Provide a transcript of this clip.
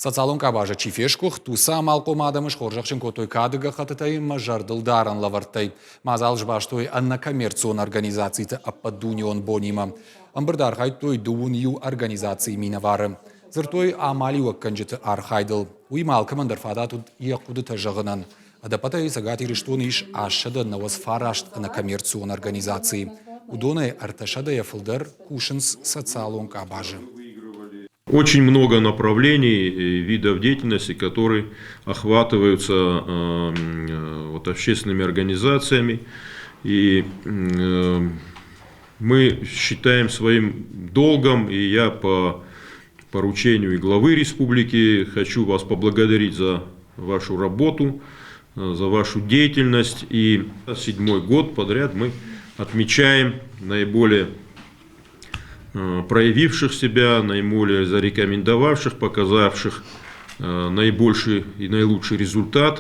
Социалон къабазы чи фесгуыхт, уыцы амалхъом адӕмы схорзӕхджын кодтой кады гӕххӕттытӕй ӕмӕ зӕрдылдарӕн лӕвӕрттӕй. Мадзал сбастой ӕнӕкоммерцион организациты ӕппӕтдунеон бонимӕ. Ӕмбырды архайдтой дыууын иу организацийы минӕвары. Дзырдтой амалиуӕггӕнджыты архайдыл. Уыимӕ алкӕмӕн дӕр фадат уыд йӕ хъуыдытӕ зӕгъынӕн. Ӕдӕппӕтӕй Цӕгат Ирыстоны ис 899 ӕнӕкоммерцион организацийы. Уыдонӕй ӕртӕсӕдӕйӕ фылдӕр кусынц социалон къабазы. Очень много направлений и видов деятельности, которые охватываются вот, общественными организациями. И мы считаем своим долгом, и я по поручению и главы республики хочу вас поблагодарить за вашу работу, за вашу деятельность. И седьмой год подряд мы отмечаем наиболее проявивших себя, наиболее зарекомендовавших, показавших наибольший и наилучший результат.